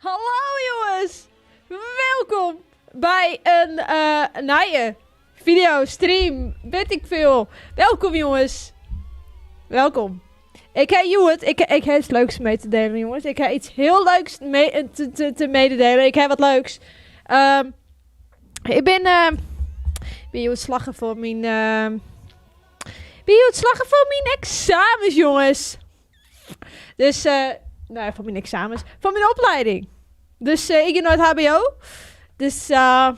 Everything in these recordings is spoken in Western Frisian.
Hallo jongens! Welkom by in nije video, stream, wit ik veel. Welkom jongens. Welkom. Ik ha hjoed, ik, ik ha iets leuks mee te delen jongens. Ik ha iets heel leuks mee te, te, te mededelen. Ik ha wat leuks. Ehm, ik bin, uh, bin hjoed slagge foar myn, uh, bin hjoed slagge foar myn eksamens jongens. Dus, uh, nou ja, foar myn eksamens. Foar myn oplieding. Dus uh, ik gean nei it HBO. Dus uh,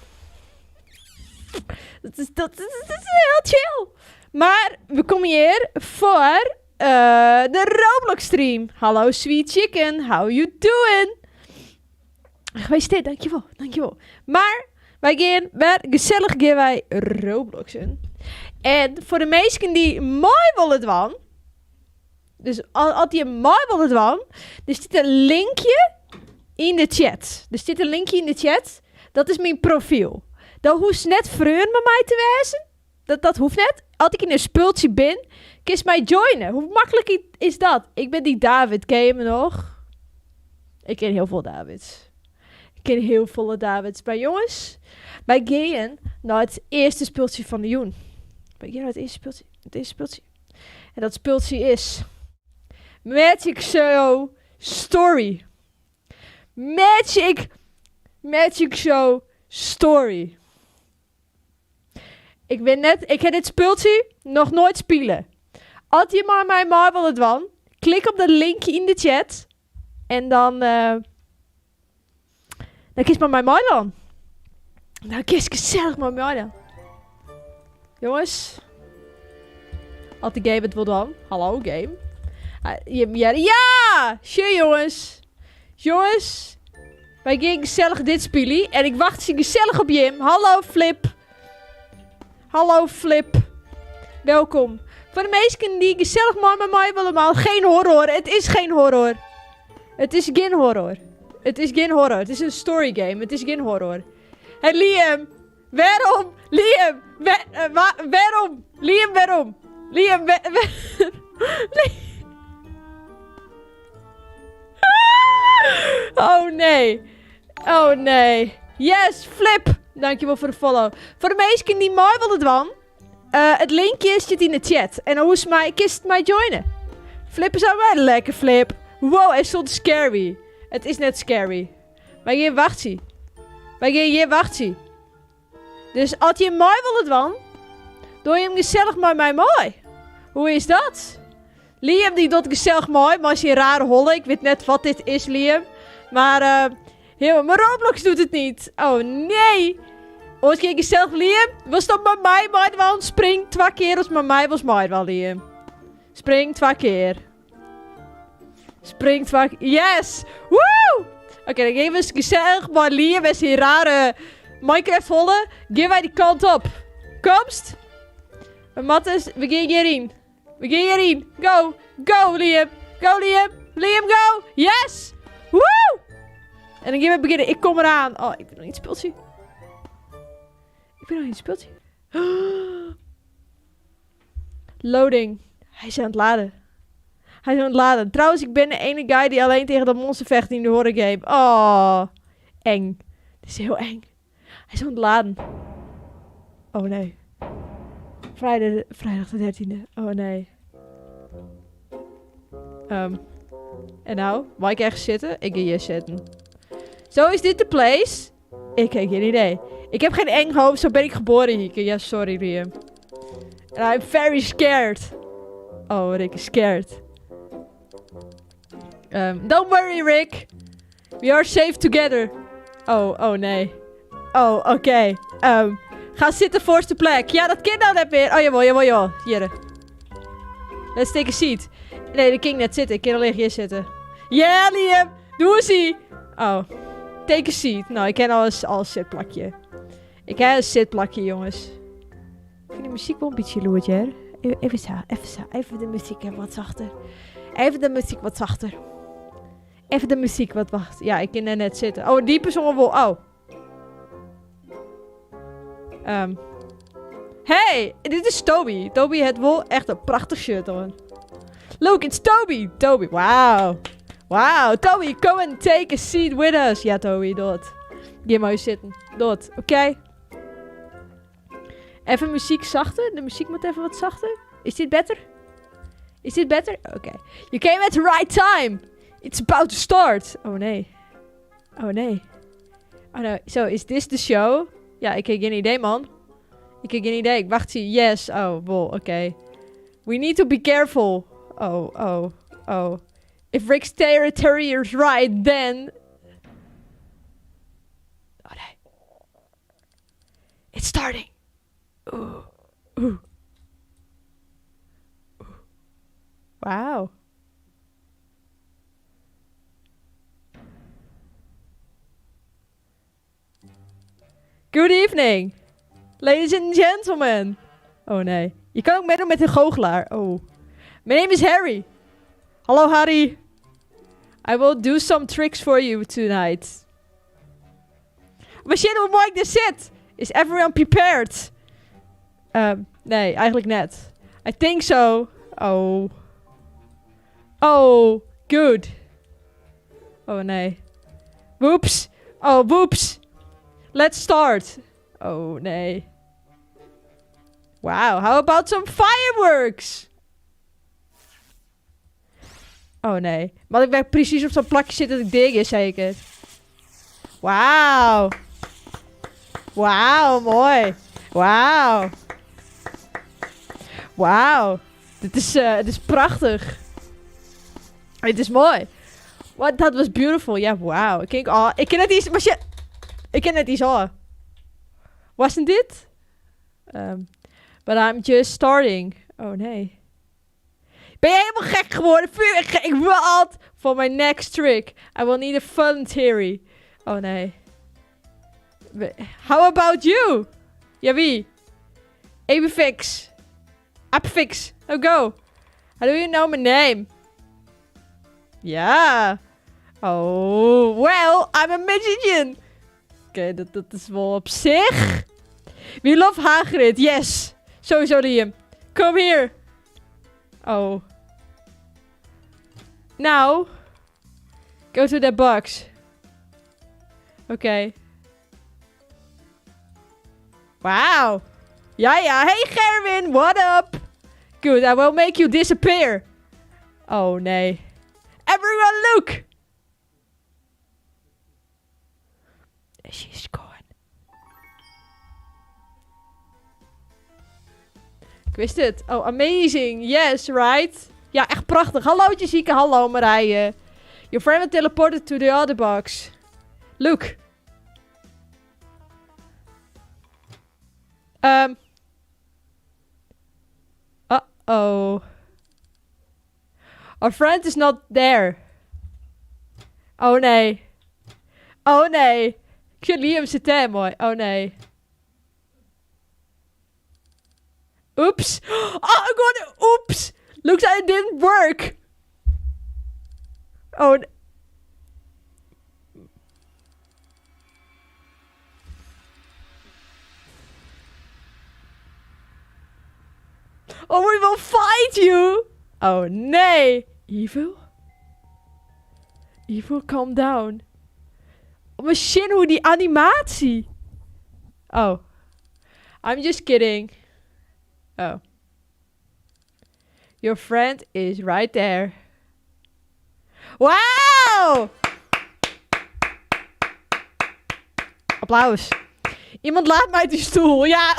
dat, is, dat, dat, dat is hiel chill. Mar we komme hjir foar uh, de Roblox stream. Hallo sweet chicken, how you doing? Gefeliciteerd, dankjewel, dankjewel. Mar wy gean wer gesellich gean wy Robloxen. En foar de minsken dy't mei wolle dwaan, dus as je mei wolle dwaan, der stiet in linkje yn de chat. Der stiet in linkje yn de chat. Dat is myn profyl. Dan hoechst net freon mei my te wêzen. Dat, dat hoecht net. As ik yn in spultsje bin, kinst my joinen. Hoe maklik is dat? Ik bin dy David, ken je me noch? Ik ken hiel folle Davids. Ik ken hiel folle Davids. Mar jonges, wy gean nei it earste spultsje fan de jûn. Wy gean nei it earste spultsje. It earste spultsje. En dat spultsje is Magic Show Story. Magic, Magic Show Story. Ik wit net, ik ha dit spultsje noch noait spile. As je mei my mei wolle dwaan, klik op dat linkje yn de chat en dan, uh, dan kinst mei my meidwaan. Dan kinst gesellich mei my meidwaan. Jonges, as de game it wol dwaan. Hallo game. Uh, ja, ja! Sjoch jonges. Jonges, wy gean gesellich dit spylje. En ik wachtsje gesellich op jim. Hallo Flip. Hallo Flip. Welkom. Foar de minsken dy't gesellich mei my mei wolle dwaan. Geen horror. It is geen horror. It is gjin horror. It is gjin horror. It is in story game. It is gjin horror. Hey Liam. Wêrom? Liam. Uh, wêrom? Liam, wêrom? Liam, wêr Oh nee. Oh nee. Yes, Flip. Dankjewel foar de follow. Foar de minsken dy't mei wolle dwaan. Eh, it linkje stiet yn de chat. En dan hoechst my, kinst my joinen. Flip is al wel lekker, Flip. Wow, het stond scary. Het is net scary. Wy gean wachtsje. Wy gean hjir wachtsje. Dus as jim mei wolle dwaan, doe jim gesellich mei my mei. Hoe is dat? Liam die docht gesellich mei, mei syn rare holle. Ik wit net wat dit is, Liam. Maar uh, heel, mijn Roblox doet het niet. Oh nee. Oars kear gesellich, Liam. Was dat mei my meidwaan? Spring twa kear as mei my wolst meidwaan, Liam. Spring twa kear. Spring twa Yes! Woe! Oké, dan gean we gesellich mei Liam en syn rare Minecraft holle. Gean wy die kant op. Komst? We moatte, we gean hjiryn. We gean hjiryn. Go! Go, Liam! Go, Liam! Liam, go! Yes! Woe! En dan gean we begjinne. Ik kom eraan. Oh, ik ben noch yn it spultsje. Ik ben noch yn it spultsje. Loading. Hy is oan it laden. Hy is oan it laden. Trouwens, ik ben de ene guy die alleen tegen dat monster vecht in de horror game. Oh, eng. Het is heel eng. Hy is oan it laden. Oh nee. Vrijdag, vrijdag de 13e. Oh nee. En nou? Mag ik ergens zitten? Ik ga hier zitten. Zo is dit de place? Ik heb geen idee. Ik heb geen eng hoofd, zo ben ik geboren, Hieke. Ja, sorry, Liam. And I'm very scared. Oh, Rick is scared. Don't worry, Rick. We are safe together. Oh, oh nee. Oh, oké. Okay. Ga zitten voorste plek. Ja, dat kan nou net meer. Oh, jawel, jawel, jawel. Hier. Let's take a seat. Nee, dat kan ik net zitten. Ik kan alleen hier zitten. Yeah, Liam. Doe eens. Oh. Take a seat. Nou, ik ken al een, al een zitplakje. Ik heb een zitplakje, jongens. Ik vind de muziek wel een beetje loertje, hè? Even, even zo, even zo. Even de muziek even wat zachter. Even de muziek wat zachter. Even de muziek wat wacht. Ja, ik kan er net zitten. Oh, die persoon wil... Oh. Hey, dit is Toby. Toby het wel echt een prachtig shirt hoor. Look, it's Toby. Toby, wow. Wow, Toby, come and take a seat with us. Ja, Toby, dot. Ga maar zitten. Dot, oké. Okay. Even muziek zachter. De muziek moet even wat zachter. Is dit better? Is dit better? Oké. Okay. You came at the right time. It's about to start. Oh nee. Oh nee. Oh no. So, is this the show? Ja, ik heb geen idee, man. Ik heb geen idee. Ik wacht zie. Yes. Oh, wol. Oké. Okay. We need to be careful. Oh, oh, oh. If Rick's territory is right, then... Oh nee. It's starting. Oeh. Oeh. Oeh. Wow. Good evening, ladies and gentlemen. Oh nee. Je kan ook meedoen met een goochelaar. Oh. My name is Harry. Hallo Harry. I will do some tricks for you tonight. Maar shit, hoe mooi ik er zit. Is everyone prepared? Nee, eigenlijk net. I think so. Oh. Oh, good. Oh nee. Whoops. Oh, whoops. Let's start. Oh nee. Wow, how about some fireworks? Oh nee. Maar ik ben precies op zo'n plakje zitten dat ik dik is, zeker. Wauw. Wauw, mooi. Wauw. Wauw. Dit is, het is prachtig. Het is mooi. What, that was beautiful. Ja, wauw. Ik ken, oh, ik ken het iets, maar shit. Ik ken het iets al. Wasn't it? But I'm just starting. Oh nee. Ben je helemaal gek geworden? Ik, ik wil altijd for my next trick. I will need a fun theory. Oh nee. How about you? Ja, wie? Abifix. Abfix. Oh, go. How do you know my name? Ja. Oh, well, I'm a magician. Oké, okay, dat is wel op zich. We love Hagrid. Yes. Sowieso Liam. Come here. Oh. Now. Go to that box. Oké. Okay. Wow. Ja, ja. Hey Gerwin, what up? Good, I will make you disappear. Oh nee. Everyone look! She's gone. Ik wist het. Oh, amazing. Yes, right? Ja, echt prachtig. Hallo Jessica, hallo Marije. Your friend teleported to the other box. Look. Uh-oh. Our friend is not there. Oh nee. Oh nee. Ik vind Liam zit daar mooi. Oh nee. Oops. Oh, god. Oops. Looks like it didn't work. Oh. Oh, we will fight you. Oh nee. Evil? Evil, calm down. Oh, mijn shit, hoe die animatie. Oh. I'm just kidding. Oh. Your friend is right there. Wow! Applaus. Iemand laat mij uit die stoel. Ja.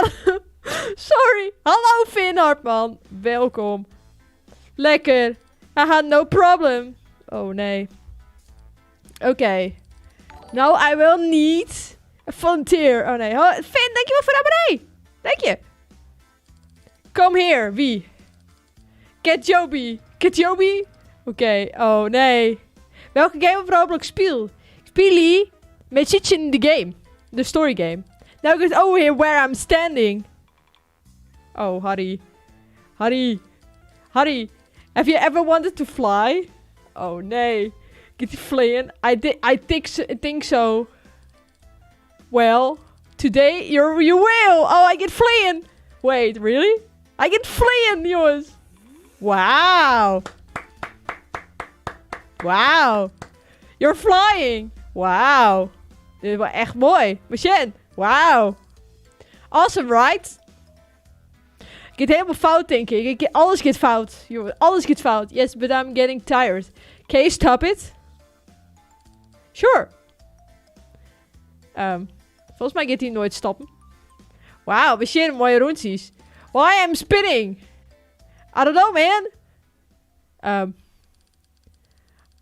Sorry. Hallo Finn Hartman. Welkom. Lekker. Haha, no problem. Oh nee. Oké. Okay. Now I will need a volunteer. Oh nee. Oh, Finn, dankjewel voor de abonnee. Dank je. Come here. Wie? Get Joby. Get Joby? Oké. Okay. Oh nee. Welke game op Roblox speel? Speel je met in the game. The story game. Now get over here where I'm standing. Oh, Harry. Harry. Harry. Have you ever wanted to fly? Oh nee. Get you flying? I think so, think so. Well, today you will. Oh, I get flying. Wait, really? I get flying, jongens. Wow. Wow. You're flying. Wow. Dit is wel echt mooi. Machine. Wow. Awesome, right? Ik het helemaal fout, denk ik. Alles gaat fout. Jongen, alles gaat fout. Yes, but I'm getting tired. Can you stop it? Sure. Volgens mij gaat hij nooit stoppen. Wauw, machine, mooie rondjes. Why I'm spinning? I don't know, man.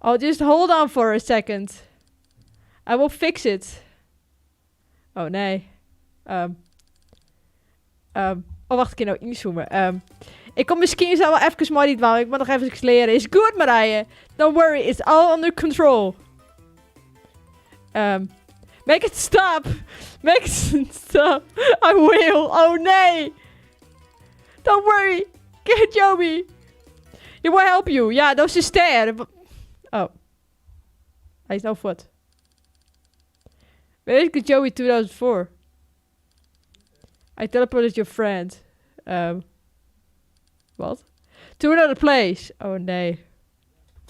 I'll just hold on for a second. I will fix it. Oh, nee. Oh, wacht, ik kan nou inzoomen. Ik kom misschien zo wel even maar niet ik moet nog even leren. Is good, Marije. Don't worry, it's all under control. Make it stop. Make it stop. I will. Oh, nee. Don't worry. Get Joby. He will help you. Ja, dat is ster. Oh. Hij is nou voort. Where is Joey 2004? I teleported your friend. Wat? To another place. Oh nee.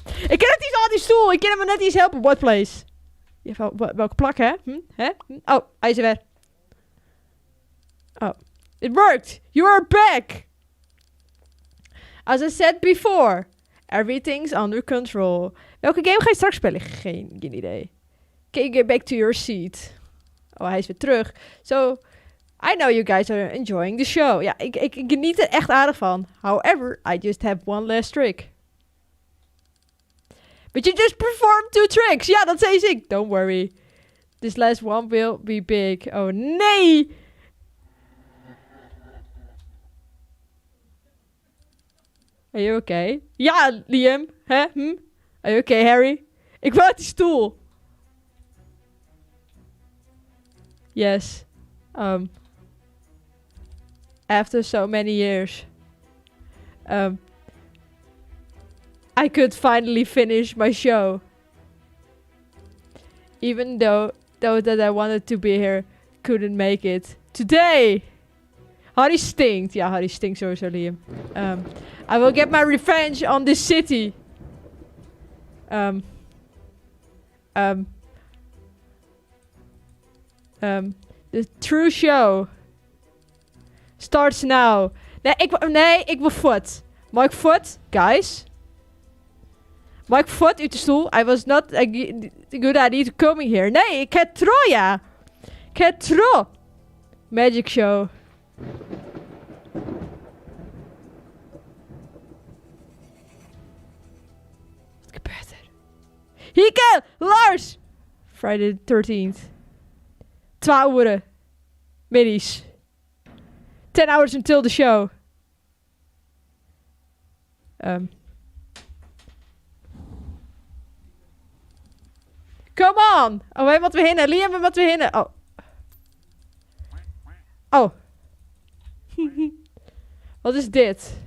Ik ken het iets aan die stoel. Ik kan hem net iets helpen. What place? Ja, welke plak, hè? Hm? Hè? Hm? Oh, hij is er weer. Oh. It worked! You are back! As I said before, everything's under control. Welke game ga je straks spelen? Geen idee. Can you get back to your seat? Oh, hij is weer terug. So, I know you guys are enjoying the show. Ja, ik geniet er echt aardig van. However, I just have one last trick. But you just performed two tricks. Ja, dat zei ik. Don't worry. This last one will be big. Oh, nee! Are you okay? Ja, Liam. Hè? Hm? Are you okay, Harry? Ik wil uit die stoel. Yes. After so many years. I could finally finish my show. Even though that I wanted to be here, couldn't make it. Today! Harry stinkt. Ja, Harry stinkt sowieso, Liam. I will get my revenge on this city. The true show starts now. Starts now. Nee, ik, nee, ik wil voort. Mag ik voort? Guys? Mag ik voort uit de stoel? I was not a good idea to coming here. Nee, ik heb Troja. Ik heb Tro. Magic show. Wat gebeurt er? Hieke! Lars! Friday the 13th. 12 uur. Middies. 10 hours until the show. Come on! Oh, wij moeten winnen. Liam, we moeten winnen. Oh. Oh. Wat is dit?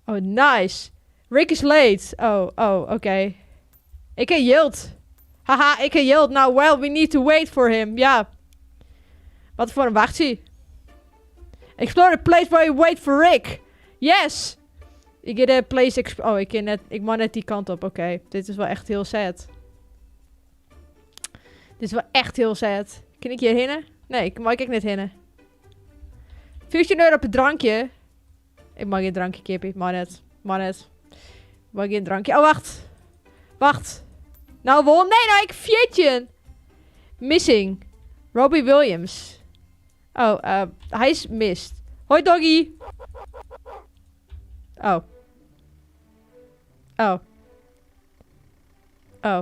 Oh, nice. Rick is late. Oh, oh, oké. Okay. Ik heb jild. Haha, ik heb jild. Nou, well, we need to wait for him. Ja. Wat voor een wachtzie. Explore the place where you wait for Rick. Yes. Ik get a place... Oh, ik, kan net, ik mag net die kant op. Oké. Okay. Dit is wel echt heel sad. Dit is wel echt heel sad. Kan ik hier hinnen? Nee, ik mag ik net hinnen. 15 euro op het drankje. Ik mag geen drankje, kippie. Maar net. Maar net. Ik mag geen drankje. Oh, wacht. Wacht. Nou, won. Nee, nou, ik viertje. Missing. Robbie Williams. Oh, hij is missed. Hoi, doggy. Oh. Oh. Oh.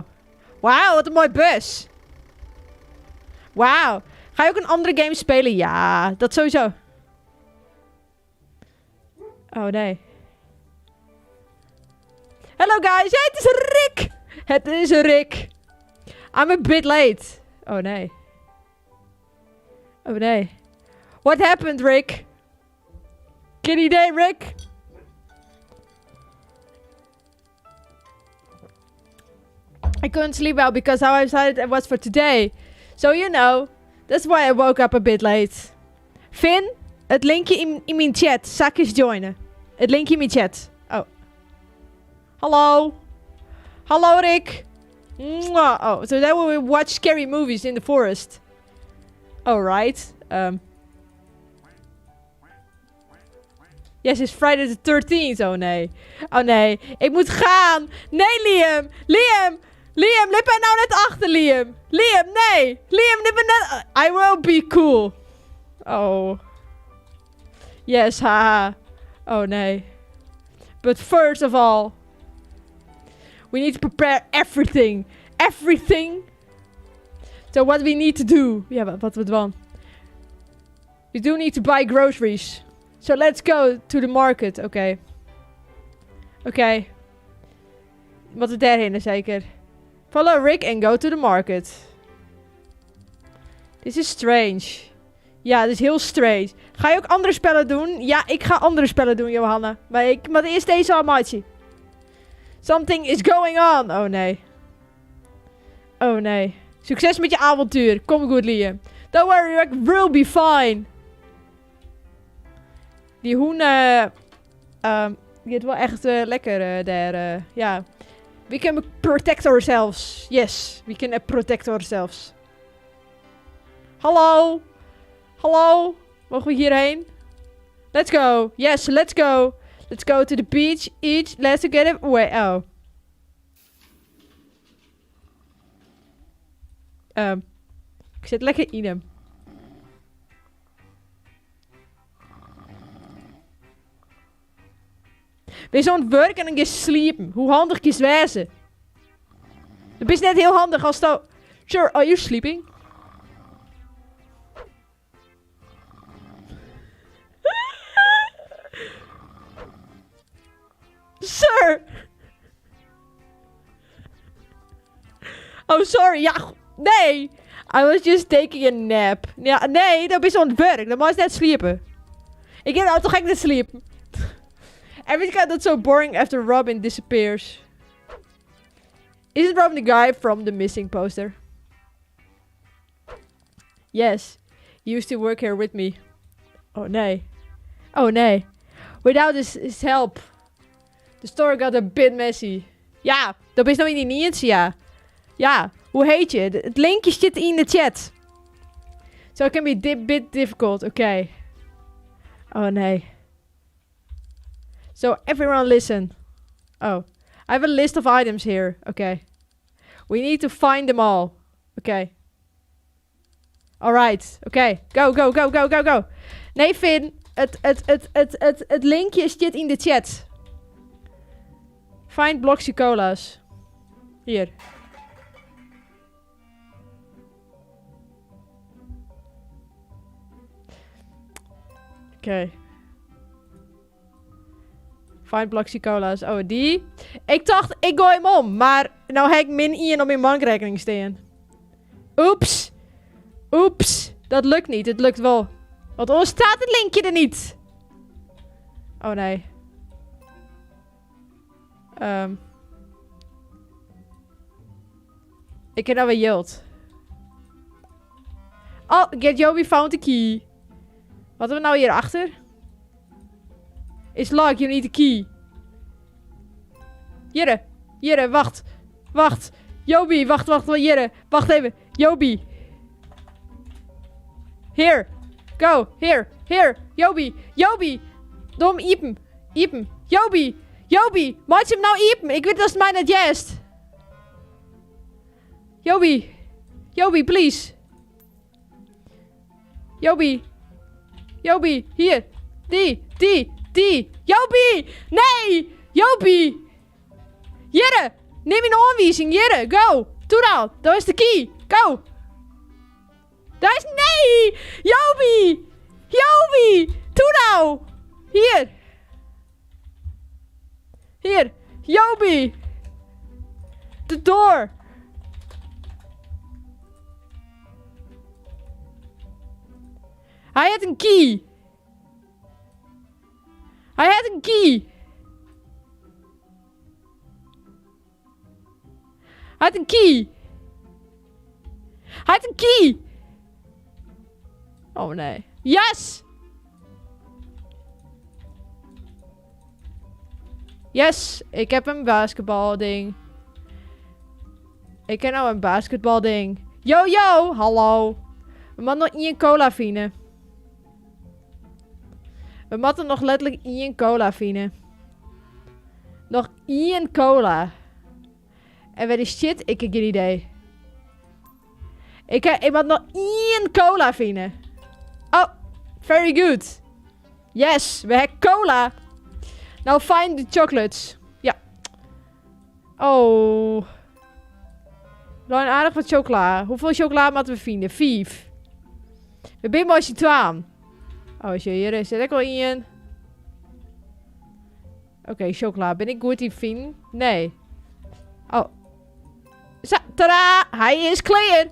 Wauw, wat een mooi bus. Wauw. Ga je ook een andere game spelen? Ja, dat sowieso. Oh, nee. Hello, guys. Ja, het is Rick. Het is Rick. I'm a bit late. Oh, nee. Oh, nee. What happened, Rick? Geen idee, Rick. I couldn't sleep well because how excited I was for today. So, you know, that's why I woke up a bit late. Finn, het linkje in mijn chat. Zakjes joinen. Het linkje in mijn chat. Oh. Hallo. Hallo, Rick. Mwah. Oh, so that we watch scary movies in the forest. Alright. Yes, it's Friday the 13th. Oh nee. Oh nee. Ik moet gaan. Nee, Liam. Liam. Liam, liep mij nou net achter, Liam. Liam, nee. Liam, liep mij net... I will be cool. Oh. Yes, haha. Oh nee. But first of all, we need to prepare everything. Everything. So what we need to do. Ja, wat we doen. We do need to buy groceries. So let's go to the market. Oké. Okay. Oké. Okay. Wat we daarheen zeker. Follow Rick and go to the market. This is strange. Ja, dit is heel strange. Ga je ook andere spellen doen? Ja, ik ga andere spellen doen, Johanna. Maar ik moet eerst deze al matje. Something is going on. Oh nee. Oh nee. Succes met je avontuur. Kom goed, Liam. Don't worry, Rick will be fine. Die hoen... Die gaat wel echt lekker daar. Ja. We can protect ourselves. Yes, we can protect ourselves. Hallo? Hallo? Mogen we hierheen? Let's go. Yes, let's go. Let's go to the beach. Eat. Let's get it. Wait, oh. Ik zit lekker in hem. Wees aan het werken en dan ga sliepen. Hoe handig is wezen? Het is net heel handig als dat... Sure, are you sleeping? Sir! Oh, sorry. Ja, nee. I was just taking a nap. Ja, nee, dat is aan het werk. Dat mag net sliepen. Ik heb nou toch echt net sliepen. Everything got so boring after Robin disappears. Isn't Robin the guy from the missing poster? Yes. He used to work here with me. Oh nee. Oh nee. Without his help. The story got a bit messy. Ja, dat is nou in die ja. Ja, hoe heet je? Het linkje zit in de chat. So it can be a bit difficult, okay. Oh nee. So everyone listen. Oh, I have a list of items here. Okay. We need to find them all. Okay. Alright, oké. Go, go, go, go, go, go. Nee, Finn. Het, het, het, het, het, het linkje zit in de chat. Find Bloxy Cola's. Hier. Oké. Find Bloxy Cola's. Oh, die. Ik dacht, ik gooi hem om. Maar nou heb ik min 1 op mijn bankrekening staan. Oeps. Oeps. Dat lukt niet. Het lukt wel. Want anders staat het linkje er niet. Oh nee. Ik heb nou weer jild. Oh, get Joby found the key. Wat hebben we nou hier achter? Is locked, you need a key. Jirre, Jirre, wacht. Wacht. Joby, wacht, wacht, wacht, Jirre. Wacht even. Joby. Here. Go. Here. Here. Joby. Joby. Dom iepen. Iepen. Joby. Joby. Maak hem nou iepen. Ik weet dat het mij net juist. Joby. Joby, please. Joby. Joby, hier. Die, die, die. Joby! Nee! Joby! Jirre! Neem een aanwijzing, Jirre. Go! Doe nou. Daar is de key. Go! Daar is... Nee! Joby! Joby! Doe nou! Hier. Hier. Joby! De door! Hij had een key. Hij had een key. Hij had een key. Hij had een key. Oh nee. Yes! Yes, ik heb een basketbalding. Ik heb nou een basketbalding. Yo, yo, hallo. We moeten nog één cola vinden. We moeten nog letterlijk één cola vinden. Nog één cola. En waar is shit? Ik heb geen idee. Ik moet nog één cola vinden. Oh, very good. Yes, we hebben cola. Now find the chocolates. Ja. Oh. Nou, aardig wat chocola. Hoeveel chocola moeten we vinden? 5. We zijn maar twaalf. Oh, is hier zit ik al in. Oké, okay, chocola. Ben ik goed in vinden? Nee. Oh. Zo, tada! Hij is clear.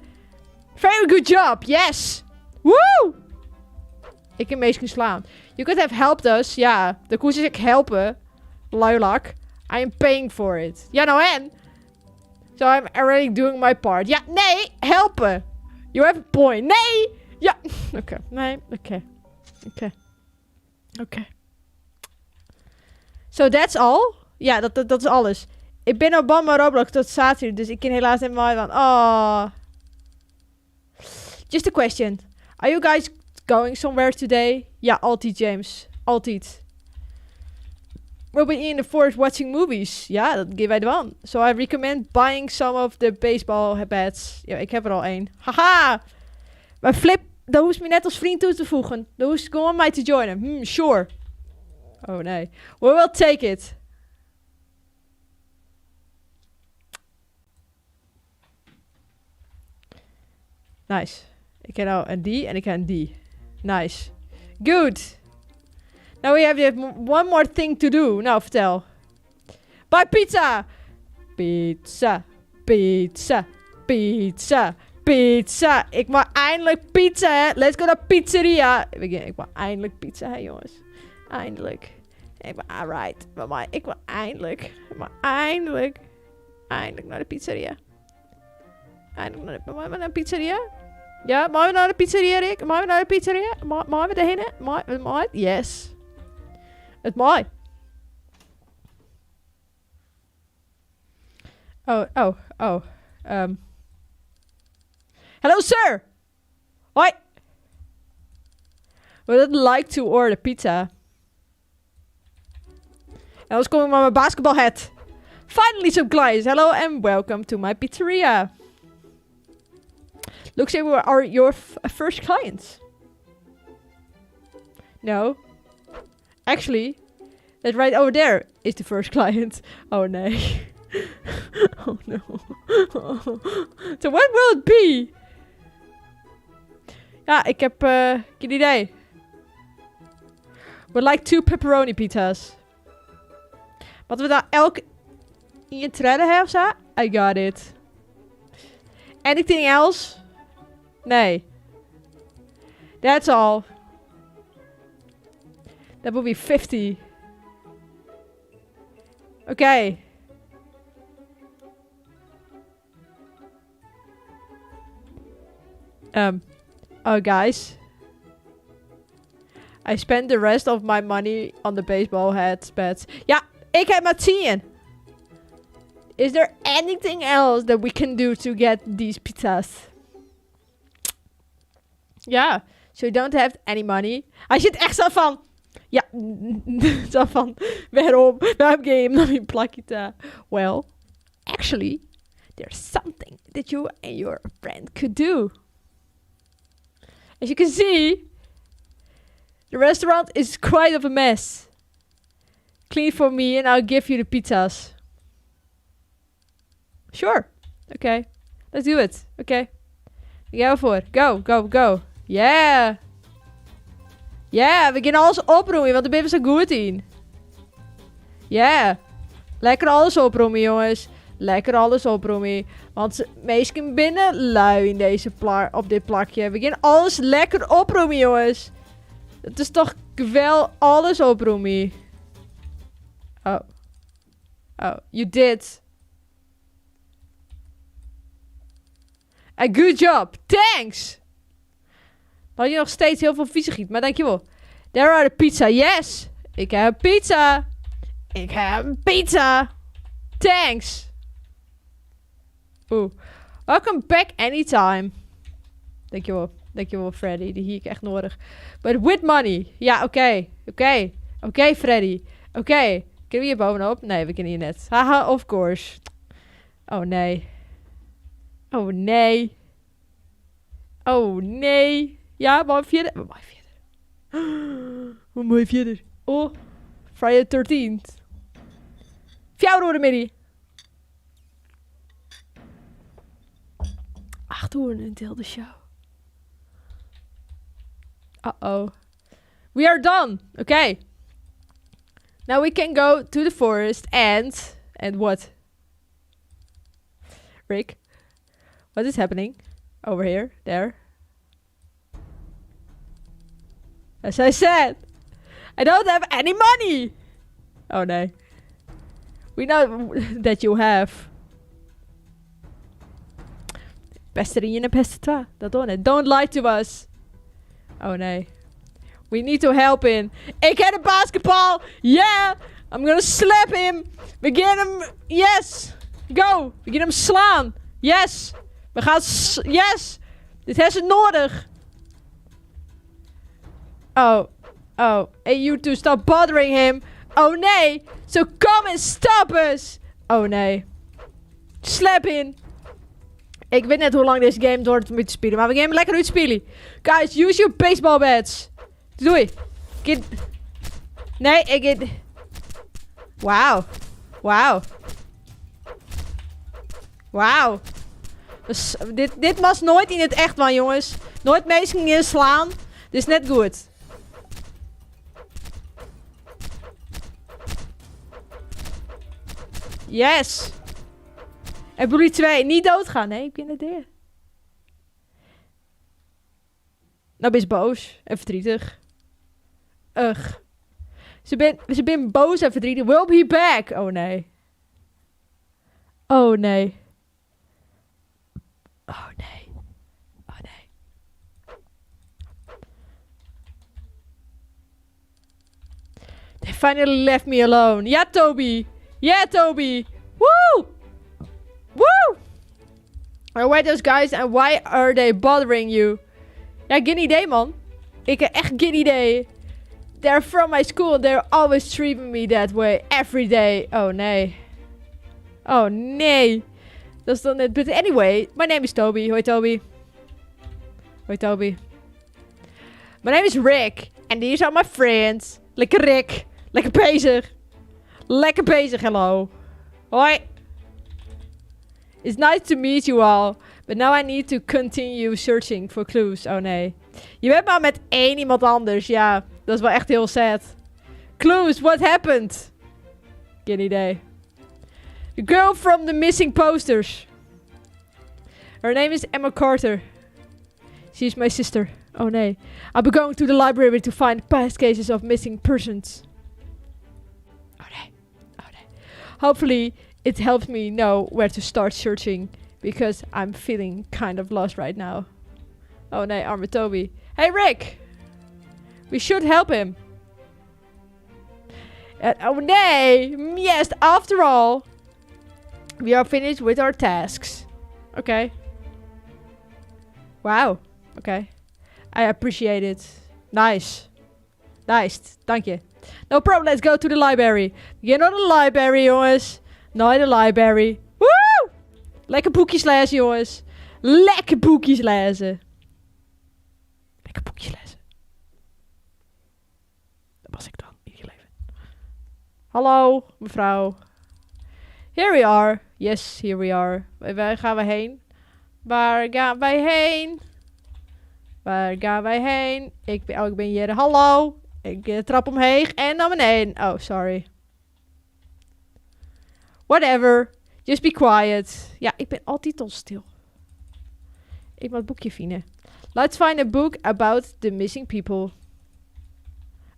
Very good job. Yes. Woo! Ik heb meest slaan. You could have helped us. Ja, de koers is ik helpen. Luilak. I am paying for it. Ja, nou en? So I'm already doing my part. Ja, nee, helpen. You have a point. Nee! Ja, oké. Okay. Nee, oké. Okay. Oké. Okay. Oké. Okay. So that's all? Ja, dat is alles. Ik ben op Bamba Roblox tot zaterdag, dus ik kan helaas niet meer van. Oh. Just a question. Are you guys going somewhere today? Ja, altijd James. Altijd. We'll be in the forest watching movies. Ja, dat geven wij de So I recommend buying some of the baseball bats. Ja, ik heb er al één. Haha! Maar Flip, dat hoeft me net als vriend toe te voegen. Dat hoeft gewoon mij te joinen. Sure. Oh nee. We will take it. Nice. Ik heb nou een die en ik heb een die. Nice. Good. Now we have one more thing to do. Nou, vertel. Buy pizza! Pizza. Pizza. Pizza. Pizza. Ik mag eindelijk pizza, hè. Let's go naar pizzeria. Ik mag eindelijk pizza, hè, jongens. Eindelijk. Ik ben alright. Maar ik wil eindelijk. Ik mag eindelijk. Eindelijk naar de pizzeria. Eindelijk naar de, mag we naar de pizzeria? Ja, mag we naar de pizzeria, Rick? Mag we naar de pizzeria? Mag we erheen? Mag, mag? Yes. Het mag. Oh, oh, oh. Hello, sir! Hoi! Would like to order pizza. En anders kom ik maar mijn basketbalhat. Finally some clients. Hello and welcome to my pizzeria. Looks like we are your first clients. No. Actually, that right over there is the first client. Oh nee. Oh no. So what will it be? Ja, ik heb geen idee. Would like two pepperoni pizza's. Wat we daar elk in tredde hebben of zo? I got it. Anything else? Nee. That's all. That will be 50. Okay. Oh guys. I spent the rest of my money on the baseball hats, bats. Ja, ik heb maar 10. Is there anything else that we can do to get these pizzas? Ja, so you don't have any money. Hij zit echt zo van... Ja, zo van... Waarom? Waarom ga je hem nog in plakje? Well, actually, there's something that you and your friend could do. As you can see, the restaurant is quite of a mess. Clean for me and I'll give you the pizzas. Sure. Okay. Let's do it. Okay. Go voor. Go, go, go. Yeah. Yeah, we gaan alles oproemen, want daar ben we zo goed in. Yeah. Lekker alles oproemen, jongens. Lekker alles oproemen. Want meesten binnen lui in deze op dit plakje. We gaan alles lekker oproemen, jongens. Het is toch wel alles oproemen. Oh. Oh, you did. A good job. Thanks. Dan had je nog steeds heel veel viezigheid, maar dankjewel. There are the pizza. Yes. Ik heb pizza. Ik heb pizza. Thanks. Oeh. Welcome back anytime. Dankjewel. Dankjewel, Freddy. Die hier ik echt nodig. But with money. Ja, oké. Okay. Oké. Okay. Oké, okay, Freddy. Oké. Okay. Kunnen we hier bovenop? Nee, we kunnen hier net. Haha, of course. Oh, nee. Oh, nee. Oh, nee. Ja, maar verder. Maar verder. Hoe mooi verder. Oh, Friday the 13th. Fjouwer midden. 8 uur until the show. Uh-oh. We are done. Okay. Now we can go to the forest and... And what? Rick? What is happening? Over here? There? As I said, I don't have any money! Oh no. We know that you have. Beste in en beste twa. Dat doe ik. Don't lie to us. Oh nee. We need to help him. Ik heb een basketball. Yeah. I'm gonna slap him. We get him. Yes. Go. We gaan hem slaan. Yes. We gaan... Yes. Dit heeft ze nodig. Oh. Oh. Hey, you two, stop bothering him. Oh nee. So come and stop us. Oh nee. Slap him. Ik weet net hoe lang deze game door moet spelen, maar we gaan hem lekker uitspelen. Guys, use your baseball bats. Doei. Get... Nee, ik... Wauw. Wauw. Wauw. Dus, dit was nooit in het echt, man, jongens. Nooit mensen inslaan. Dit is net goed. Yes. En jullie 2, niet doodgaan. Nee, ik ben het deer. Nou ben je boos en verdrietig. Ugh. Ze ben boos en verdrietig. We'll be back. Oh nee. Oh nee. Oh nee. Oh nee. They finally left me alone. Ja, Toby. Ja, Toby. Woo! Woo! Where are those guys and why are they bothering you? Ja, geen idee, man. Ik heb echt geen idee. They're from my school. They're always treating me that way. Every day. Oh nee. Oh nee. Dat is dan net. But anyway, my name is Toby. Hoi Toby. Hoi Toby. My name is Rick. And these are my friends. Lekker Rick. Lekker bezig. Lekker bezig, hello. Hoi. It's nice to meet you all. But now I need to continue searching for clues. Oh nee. Je bent maar met één iemand anders. Ja, dat is wel echt heel sad. Clues, what happened? Geen idee. The girl from the missing posters. Her name is Emma Carter. She's my sister. Oh nee. I'll be going to the library to find past cases of missing persons. Oh nee. Oh nee. Hopefully it helps me know where to start searching. Because I'm feeling kind of lost right now. Oh nee, arme Toby. Hey Rick! We should help him. Oh nee! Yes, after all. We are finished with our tasks. Okay. Wow. Okay. I appreciate it. Nice. Nice. Dank je. No problem, let's go to the library. We gaan naar de library, jongens. Naar de library. Woe! Lekker boekjes lezen, jongens. Lekker boekjes lezen. Lekker boekjes lezen. Dat was ik dan, ieder leven. Hallo, mevrouw. Here we are. Yes, here we are. Waar gaan we heen? Waar gaan wij heen? Waar gaan wij heen? Oh, ik ben hier. Hallo. Ik trap omheen en naar beneden. Oh, sorry. Whatever. Just be quiet. Ja, ik ben altijd al stil. Ik moet het boekje vinden. Let's find a book about the missing people. Oké.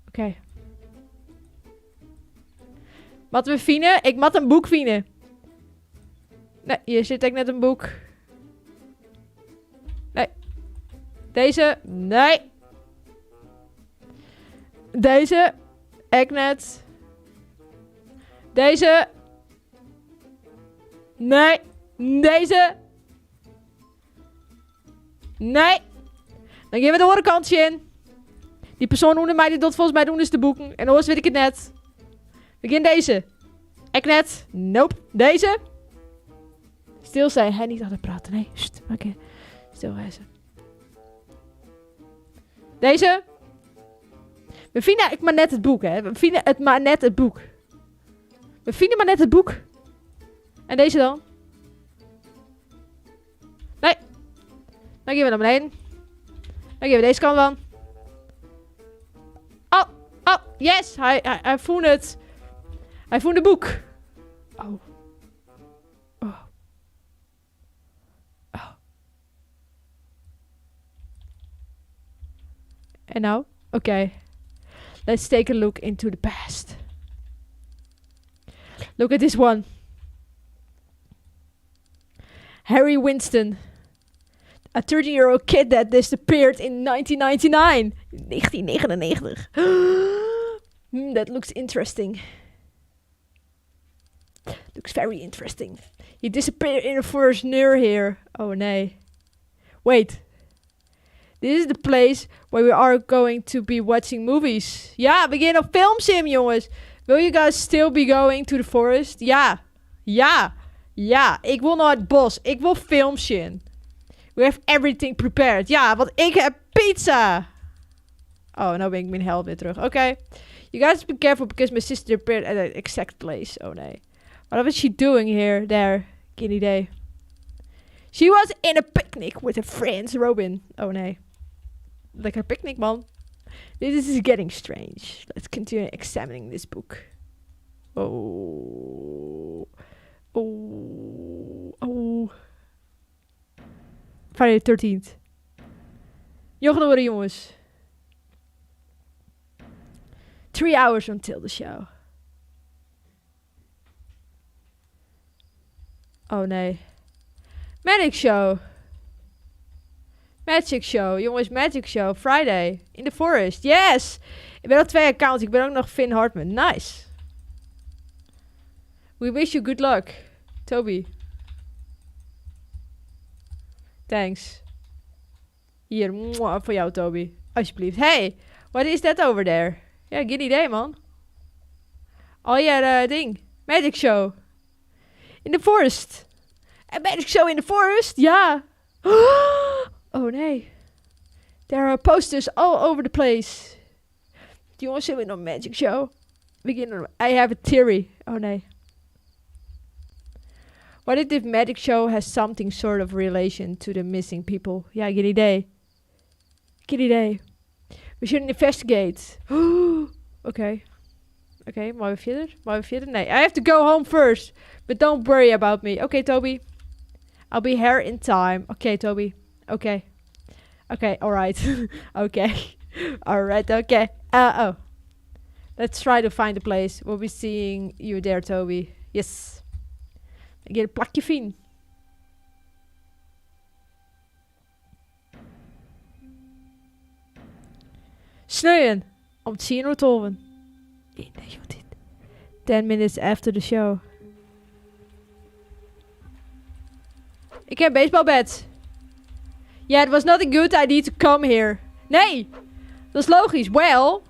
Okay. Wat we vinden? Ik moet een boek vinden. Nee, hier zit ik net een boek. Nee. Deze? Nee. Deze? Ik net. Deze? Nee. Deze? Nee. Dan gaan we de andere kantje in. Die persoon onder mij die dat volgens mij doen is de boeken. En anders weet ik het net. Begin deze. Ik net. Nope. Deze. Stil zijn. Hij niet altijd praten. Nee. Oké. Okay. Stil wezen. Deze. We vinden ik maar net het boek, hè. We vinden het maar net het boek. We vinden maar net het boek. En deze dan? Nee. Dan gaan we naar beneden. Dan gaan we deze kant van. Oh, oh, yes. Hij vond het. Hij vond het boek. Oh. Oh. Oh. En nou? Oké. Okay. Let's take a look into the past. Look at this one. Harry Winston. A 13-year-old kid that disappeared in 1999. 1999. That looks interesting. Looks very interesting. He disappeared in a forest near here. Oh nee. Wait. This is the place where we are going to be watching movies. Ja, we gaan op filmsim, jongens. Will you guys still be going to the forest? Ja. Ja. Ja, ik wil naar het bos. Ik wil films zien. We have everything prepared. Ja, want ik heb pizza. Oh, nou ben ik mijn held weer terug. Oké. Okay. You guys be careful because my sister appeared at the exact place. Oh nee. What was she doing here? There. Geen idee. She was in a picnic with her friends, Robin. Oh nee. Lekker picnic, man. This is getting strange. Let's continue examining this book. Oh. Oh. Oh. Friday the 13th. Jochen worden jongens. 3 hours until the show. Oh nee. Magic Show. Magic Show. Jongens, Magic Show. Friday. In the forest. Yes! Ik ben al twee accounts. Ik ben ook nog Finn Hartman. Nice. We wish you good luck. Toby. Thanks. Hier, mwah, voor jou, Toby. Alsjeblieft. Hey, what is that over there? Ja, geen idee, man. Alweer ding. Magic show. In the forest. A magic show in the forest? Ja. Oh nee. There are posters all over the place. Jongens, zullen we nog magic show? Begin. I have a theory. Oh nee. What if this magic show has something sort of relation to the missing people? Ja, geen idee. Geen idee. We should investigate. Oké. Oké, maar we verder? Maar we verder? Nee, I have to go home first. But don't worry about me. Okay, Toby. I'll be here in time. Okay, Toby. Okay. Okay, alright. okay. Alright, okay. Oh. Let's try to find a place. We'll be seeing you there, Toby. Yes. Ik ga een plakje finen. Sneon. Om 12.10. 10 minutes after the show. Ik heb baseballbat. Yeah, it was not a good idea to come here. Nee, dat is logisch. Well,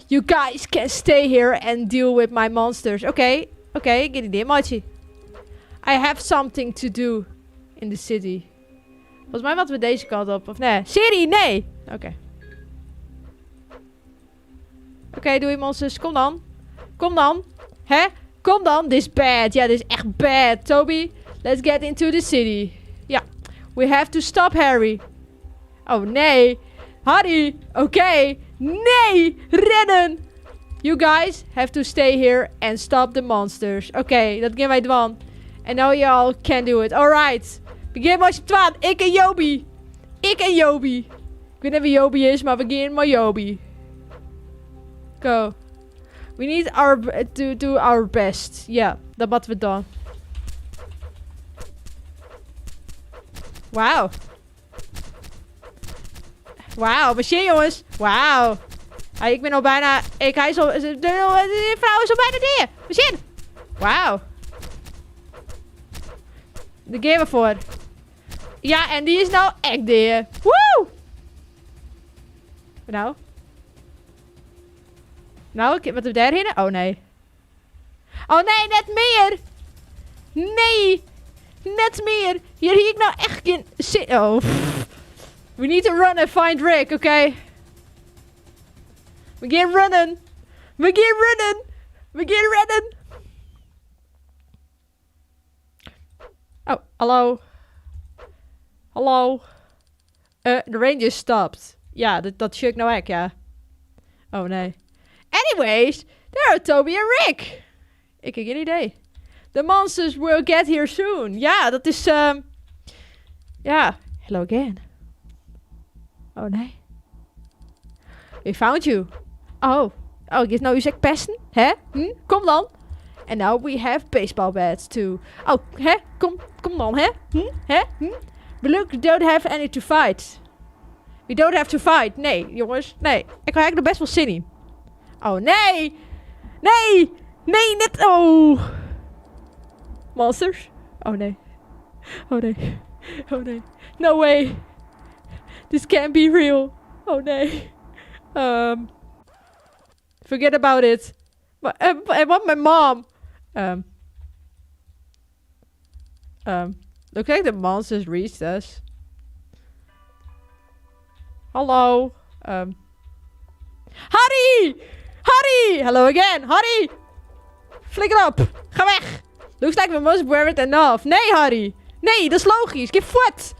you guys can stay here and deal with my monsters. Oké, oké, geen idee, maatje. I have something to do in the city. Volgens mij moeten we deze kant op, of nee? City, nee! Oké. Oké, doei monsters. Kom dan. Kom dan. Hè? Kom dan. This is bad. Ja, dit is echt bad. Toby, let's get into the city. Ja. We have to stop Harry. Oh, nee. Harry. Oké. Nee. Rennen. You guys have to stay here and stop the monsters. Oké, dat gaan wij doen. And now y'all can do it. Alright. Begin maar twaalf. Ik en Joby. Ik en Joby. Ik weet niet wie Joby is, maar we gaan maar Joby. Go. We need our to do our best. Ja, dat moeten we doen. Wauw. Wauw, machine jongens. Wauw. Ik ben al bijna... Ik, hij is al... De vrouw is al bijna neer. Machine. Wauw. De gaan we voor. Ja, en die is nou echt dead. Woe! Nou? Nou, ik, wat we daarheen? Oh nee. Oh nee, net meer! Nee! Net meer! Hier hier ik nou echt geen zin. Oh. Pff. We need to run and find Rick, oké? Okay? We gaan runnen! We gaan runnen! We gaan rennen! Oh, hallo. Hallo. The rain just stopped. Ja, dat check nou echt, ja. Oh nee. Anyways, there are Toby en Rick. Ik heb geen idee. The monsters will get here soon. Ja, dat is... Ja, hello again. Oh nee. We found you. Oh. Oh, is nou u zegt pesten? Hè? Hm? Kom dan. And now we have baseball bats too. Oh, hè? Kom, kom dan, hè? Hm? Hè? Hm? But look, we don't have any to fight. We don't have to fight. Nee, jongens. Nee. Ik heb eigenlijk er best wel zin in. Oh, nee. Nee. Nee, net. Oh. Monsters? Oh, nee. Oh, nee. Oh, nee. No way. This can't be real. Oh, nee. Forget about it. But I want my mom. Look like the monsters reached us. Hallo. Harry! Harry! Hello again. Harry! Flikker op. Ga weg. Looks like we must wear it enough. Nee, Harry. Nee, dat is logisch. Give what?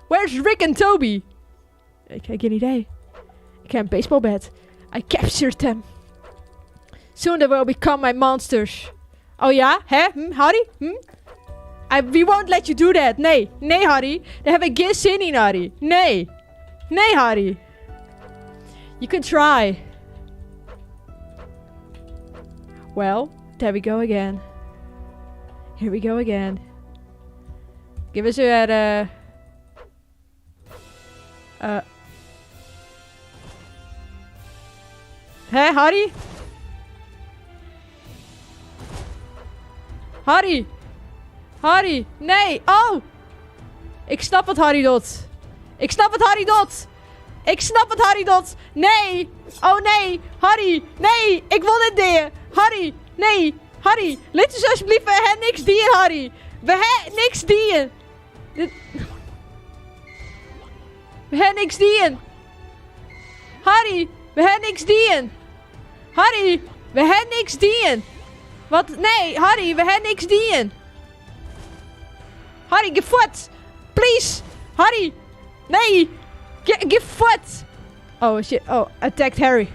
Where's Rick and Toby? Ik heb geen idee. Ik heb een baseball bat. I captured them. Soon they will become my monsters. Oh ja? Hè? Hm? Harry? Hm? We won't let you do that. Nee. Nee, Harry. Daar heb ik geen zin in, Harry. Nee. Nee, Harry. You can try. Well, there we go again. Here we go again. Give us a... Hè, Harry? Harry! Harry! Nee! Oh! Ik snap wat Harry doet. Ik snap wat Harry doet. Ik snap wat Harry docht. Nee! Oh nee! Harry! Nee! Ik wol net dea! Harry! Nee! Harry! Lit ús alsjeblieft, we ha niks dien, Harry! We ha niks dien! Dit... We ha niks dien! Harry! We ha niks dien! Harry! We ha niks dien! Wat? Nee, Harry, we ha niks dien! Harry, gean fuort! Please! Harry! Nee! Gean fuort! Oh shit, oh, attacked Harry.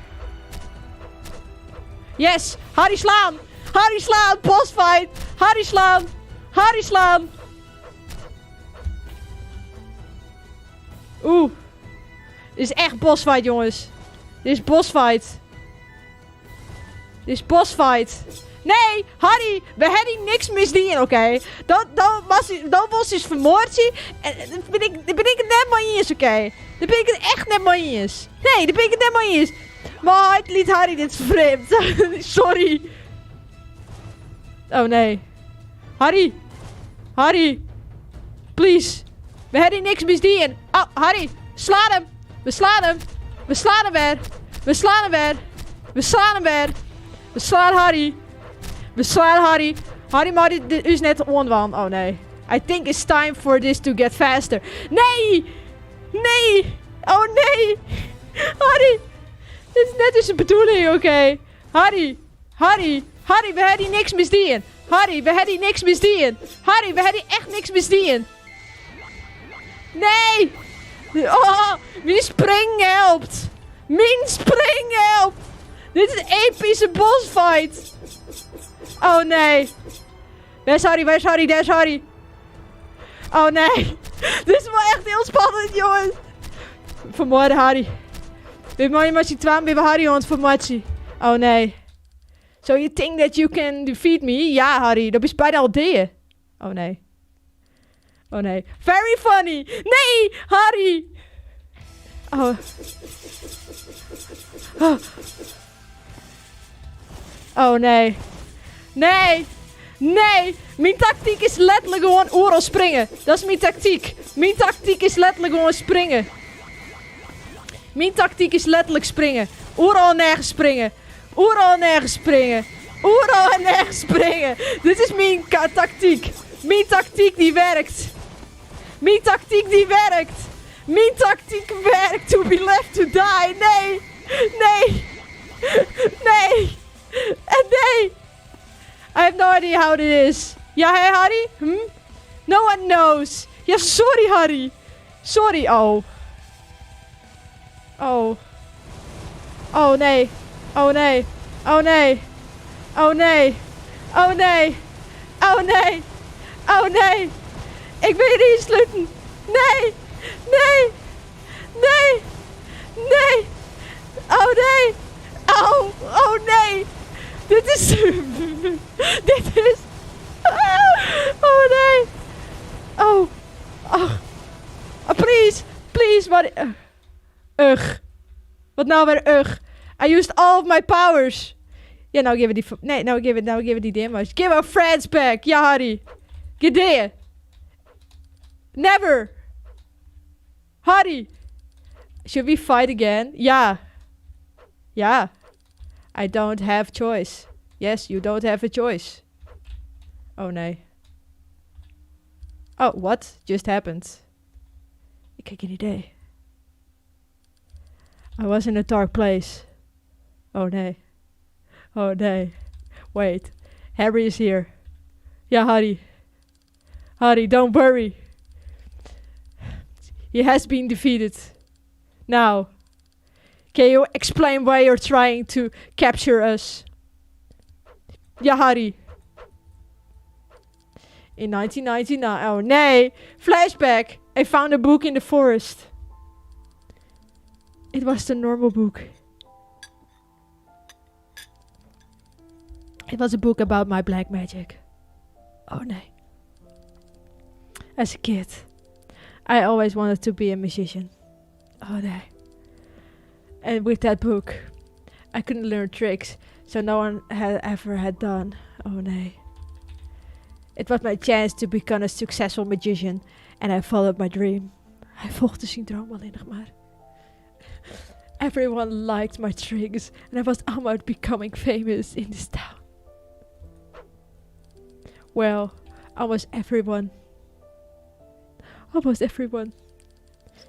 Yes! Harry slaan! Harry slaan! Boss fight! Harry slaan! Harry slaan! Oeh. Dit is echt boss fight, jongens. Dit is boss fight. Dit is boss fight. Nee, Harry, we hebben niks misdien, oké? Dan was is vermoord. En daar ben ik het net mee eens, oké? Daar ben ik het echt net mee eens. Nee, daar ben ik het net mee eens. Maar het liet Harry, dit is vreemd. Sorry. Oh nee. Harry. Harry. Please. We hebben niks misdien. Oh, Harry. Sla hem. We slaan hem. We slaan hem weer. We slaan hem weer. We slaan hem weer. We slaan Harry. We slaan Harry. Harry, maar dit is net oandwaan. Oh nee. I think it's time for this to get faster. Nee! Nee! Oh nee! Harry! Dit is net eens de bedoeling, oké. Harry! Harry! Harry, we hebben niks misdien. Harry, we hebben niks misdien. Harry, we hebben echt niks misdien. Nee! Oh, mijn spring helpt. Mijn spring helpt. Dit is een epische boss fight. Oh nee. Waar is Harry? Waar is Harry? Daar is Harry. Oh nee. Dit is wel echt heel spannend, jongens. Vermoorden Harry. We mooie matje twaan bij Harry ont vermoorden. Oh nee. So you think that you can defeat me? Ja, Harry. Dat is bijna al dead. Oh nee. Oh nee. Very funny. Nee, Harry. Oh. Oh. Oh nee. Nee. Nee. Mijn tactiek is letterlijk gewoon overal springen. Dat is mijn tactiek. Mijn tactiek is letterlijk gewoon springen. Mijn tactiek is letterlijk springen. Overal en nergens springen. Overal en nergens springen. Overal en nergens springen. Dit is mijn tactiek. Mijn tactiek die werkt. Mijn tactiek die werkt. Mijn tactiek werkt. To be left to die. Nee. Nee. Nee. En nee. I have no idea how it is. Ja, hey Harry? Hm? No one knows. Ja, sorry Harry. Sorry. Oh. Oh. Oh nee. Oh nee. Oh nee. Oh nee. Oh nee. Oh nee. Oh nee. Ik ben hier insluiten. Nee. Nee. Nee. Nee. Oh nee. Oh. Oh nee. Dit is... Dit is... Oh nee. Oh. Oh. Oh, please. Please. Maar... Ugh. Wat nou weer ugh? I used all of my powers. Ja, nou geven we die... Nee, nou geven nou geven die damage. Give our friends back. Ja, Harry. Get Never. Harry. Should we fight again? Ja. Ja. I don't have choice. Yes, you don't have a choice. Oh nee. Oh, what just happened? Ik heb geen idee. I was in a dark place. Oh nee. Oh nee. Wait. Harry is here. Ja, Harry. Harry, don't worry. He has been defeated. Now, can you explain why you're trying to capture us? Ja, Harry. In 1999. Oh nee. Flashback. I found a book in the forest. It was the normal book. It was a book about my black magic. Oh nee. As a kid, I always wanted to be a musician. Oh nee. And with that book, I couldn't learn tricks, so no one had ever had done. Oh nee. It was my chance to become a successful magician, and I followed my dream. Hij volgde zijn droom alleen nog maar. Everyone liked my tricks and I was almost becoming famous in this town. Well, almost everyone. Almost everyone.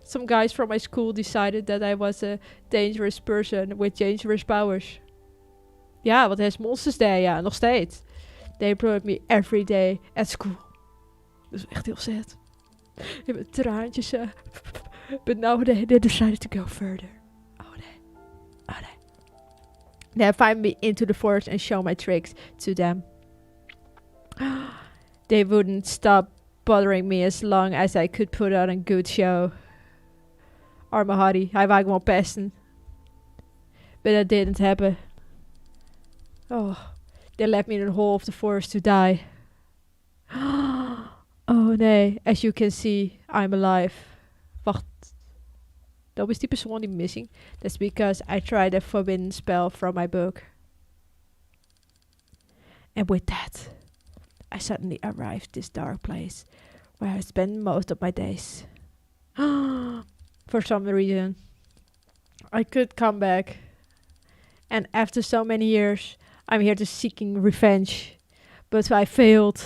Some guys from my school decided that I was a dangerous person with dangerous powers. Ja, want hij is Monsters Day, ja, nog steeds. They brought me every day at school. Dat is echt heel sad. Ik heb traantjes. But now they decided to go further. Oh nee. Oh nee. They find me into the forest and show my tricks to them. They wouldn't stop bothering me as long as I could put on a good show. Arme Harry, hij wou gewoon pesten. But that didn't happen. Oh, they left me in the hole of the forest to die. Oh nee, as you can see, I'm alive. Wacht. Dat is die persoon die missing. That's because I tried a forbidden spell from my book. And with that, I suddenly arrived this dark place where I spend most of my days. For some reason, I could come back. And after so many years, I'm here to seeking revenge. But I failed.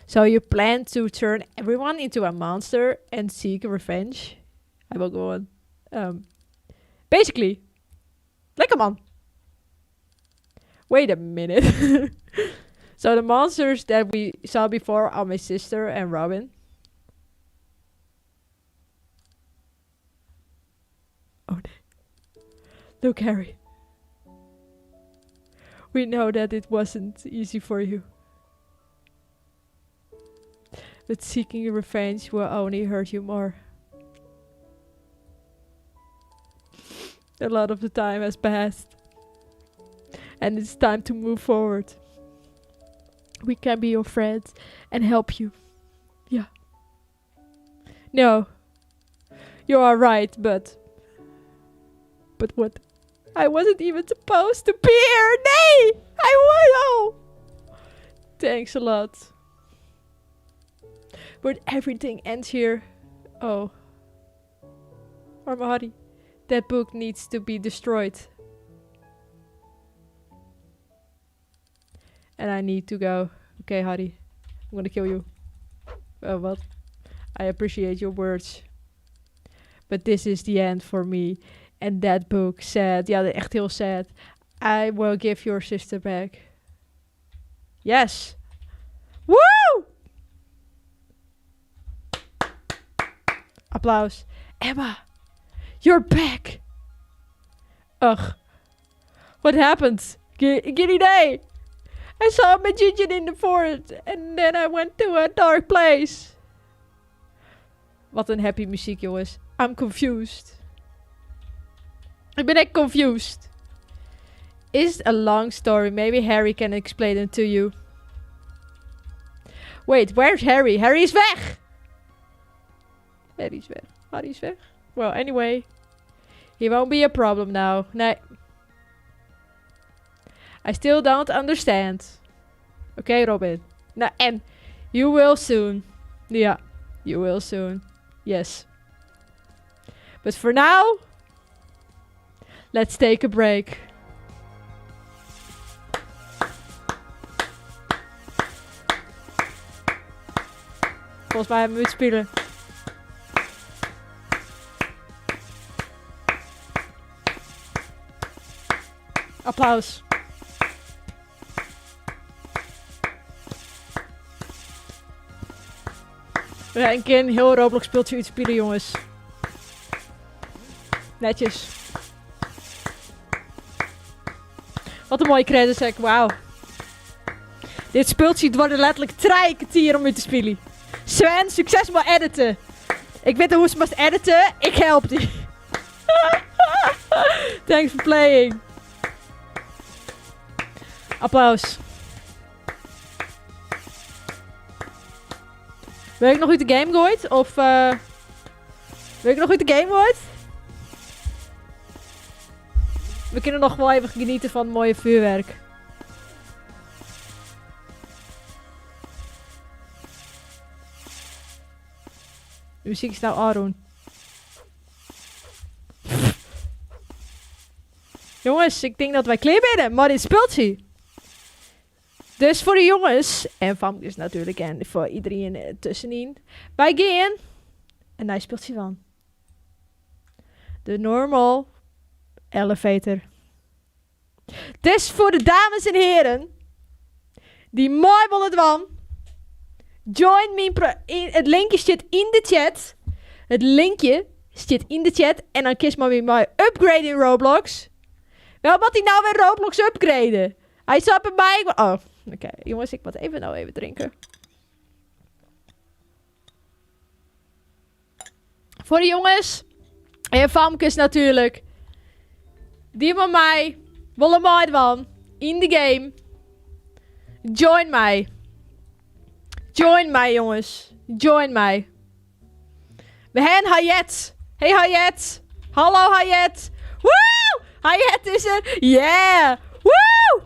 So you plan to turn everyone into a monster and seek revenge? I will go on. Basically, lekker man. Wait a minute. So the monsters that we saw before are my sister and Robin. Oh nee. Look, Harry. We know that it wasn't easy for you. But seeking revenge will only hurt you more. A lot of the time has passed. And it's time to move forward. We can be your friends and help you. Yeah. No. You are right, but... But what? I wasn't even supposed to be here! Nee! I was... Oh! Thanks a lot. But everything ends here. Oh. Arme Harry. That book needs to be destroyed. And I need to go. Okay, Harry. I'm gonna kill you. Oh, what? I appreciate your words. But this is the end for me. And that book said... Ja, echt heel sad. I will give your sister back. Yes! Woo! Applaus. Emma, you're back! Ugh. What happened? Geen idee! I saw a magician in the forest and then I went to a dark place. Wat een happy muziek, jongens. I'm confused. Ik ben echt confused. Is a long story. Maybe Harry can explain it to you. Wait, where's Harry? Harry is weg! Harry is weg. Harry is weg. Well, anyway. He won't be a problem now. Nee. I still don't understand. Okay, Robin. Nou, en you will soon. Ja, you will soon. Yes. But for now, let's take a break. Volgens mij hebben we het spelen. Applaus. We gaan een keer een heel Roblox speeltje uitspelen, jongens. Netjes. Wat een mooie credits, zeg. Wauw. Dit speeltje wordt letterlijk 3 kwartier om u te spelen. Sven, succes met editen. Ik weet hoe ze moest editen. Ik help die. Thanks for playing. Applaus. Wil ik nog uit de game gooit? Of wil ik nog uit de game gooit? We kunnen nog wel even genieten van het mooie vuurwerk. De muziek is nou Aron. Jonges, ik tink dat wy klear binne mei dit spultsje. Dus foar de jonges en famkes natuerlik en foar iederien tussenyn. Wy gean in nij spultsje dwaan. De normal elevator. Dus foar de dames en heren dy't mei wolle dwaan, join myn pro it linkje stiet yn de chat. It linkje stiet yn de chat en dan kinst mei my mei upgrade yn Roblox. Wêrom moat hy nou wer Roblox upgraden? Hy sei by my, oh, oké, jongens, ik moat even nou even drinken. Foar de jonges en famkes natuerlik. Dy't mei my wolle meidwaan yn de game. Join my. Join my jonges. Join my. We hebben Hayet. Hey Hayet. Hallo Hayet. Woe! Hayet is er. Yeah. Woe!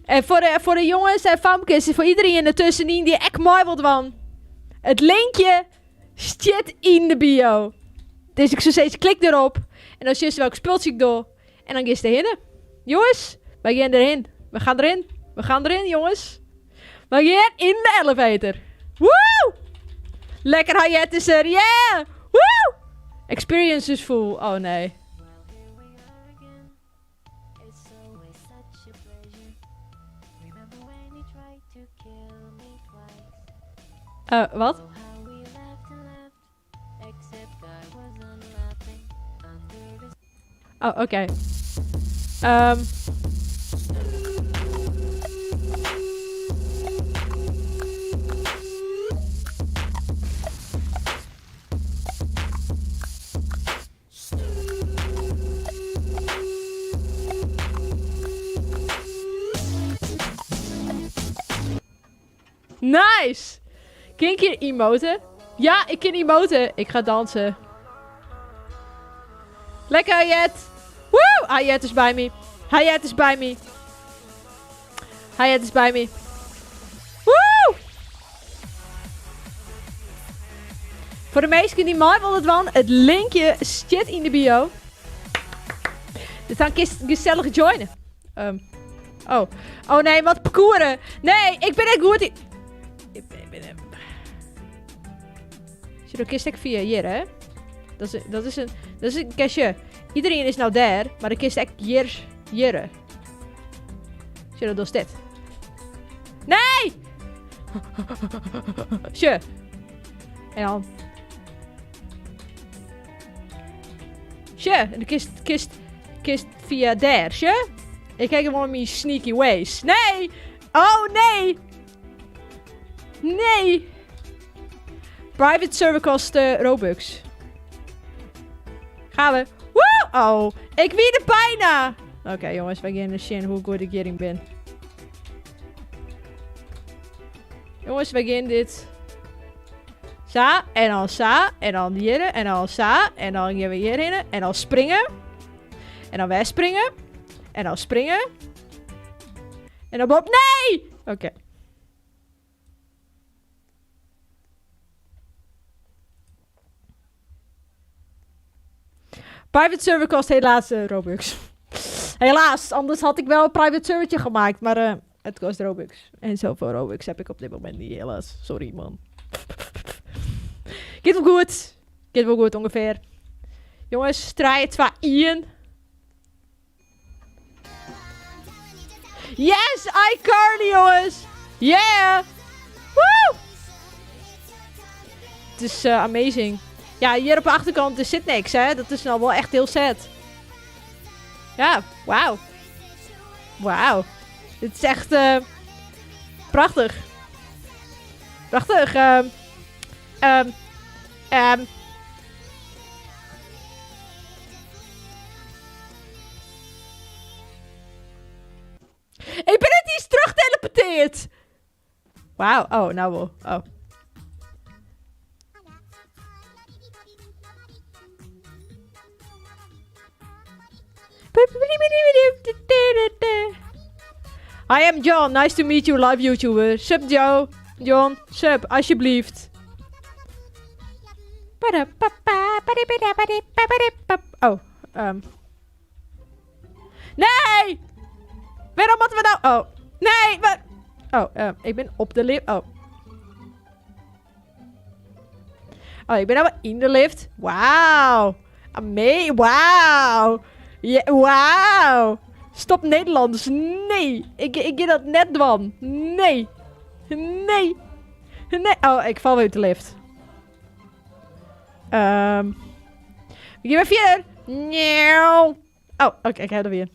En foar de, foar de jonges en famkes, foar iederien dertussenyn dy't ek mei wol dwaan. It linkje stiet yn de bio. Dus ik soe sizze, klik derop. En dan sjochst welk spultsje ik doch. En dan giest derhinne. Jonges, wy gean derhin. We gaan erin. We gaan erin, jonges. We gean yn de elevator. Woe! Lekker Hayet is er. Yeah! Woe! Experience is full. Oh nee. Wat? Oh, oké. Nice! Kin ik hier emoten? Ja, ik kin emoten. Ik ga dansen. Lekker, Hayet. Woe! Hayet is by my. Hayet is by my. Hayet is by my. Woe! Foar de minsken dy't mei wolle dwaan, it linkje stiet yn de bio. Dus dan kinst gesellich joinen. Oh. Oh nee, wat parcouren. Nee, ik bin net goed yn... Ik bin, ik bin net... Sjoch, dan kinst ek fia hjir, hè? Dat is, dat is in, dat is in kastje. Iedereen is nou dêr, mar dan kinst ek hjir, hjirre. Sjoch, dan dochst dit. Nee! Sjoch. En dan... Sjoch, en dan kinst, kinst, kinst fia dêr, sjoch. Ik ha gewoan myn sneaky ways. Nee! Oh, nee! Nee! Private server kost Robux. Gaan we. Woe! Oh, ik wie der bijna! Oké, okay, jongens, wy gean sjen hoe goed ik hjiryn bin. Jongens, wy gean dit... Sa, en dan sa, en dan hjirre, en dan sa, en dan gean we hjirhinne, en dan springe. En dan wer springe. En dan springe. En dan bop. Nee! Oké. Okay. Private server kost helaas Robux. Helaas, anders had ik wel een private servertje gemaakt, maar het kost Robux. En zoveel Robux heb ik op dit moment niet, helaas. Sorry, man. Giet wol goed. Giet wol goed, ûngefear. Jongens, 3, 2, 1. Yes, iCarly, jongens. Yeah. Woe! Het is amazing. Ja, hier op de achterkant er zit niks, hè. Dat is nou wel echt heel sad. Ja, wauw. Wauw. Dit is echt prachtig. Prachtig. Ik ben net iets terug teleporteerd. Wauw. Oh, nou wel. Oh. I am John. Nice to meet you, live YouTuber. Sup Joe. John, sup, alsjeblieft. Oh. Nee! Wêrom moatte we nou... Oh. Nee! Wa oh, uh, ik bin op de lift. Oh. Oh, ik ben nou in de lift. Wauw. Amee, wauw. Ja, wauw. Stop Nederlands. Nee. Ik, ik ga dat net dwaan. Nee. Nee. Nee. Oh, ik val weer uit de lift. Um, we gaan weer verder. Oh, oké, okay, ik heb er weer.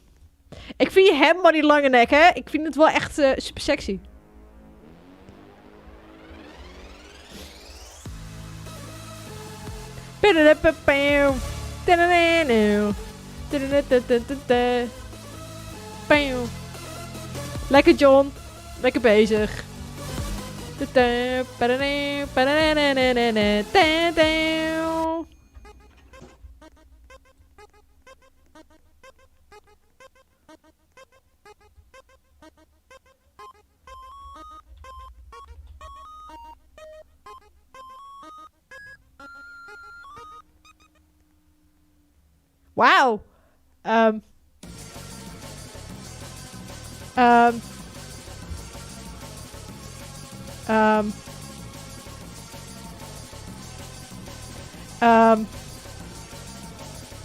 Ik vind hem maar die lange nek, hè. Ik vind het wel echt uh, super sexy. Lekker John. Lekker bezig. Wauw. Um. Um. Um. Um.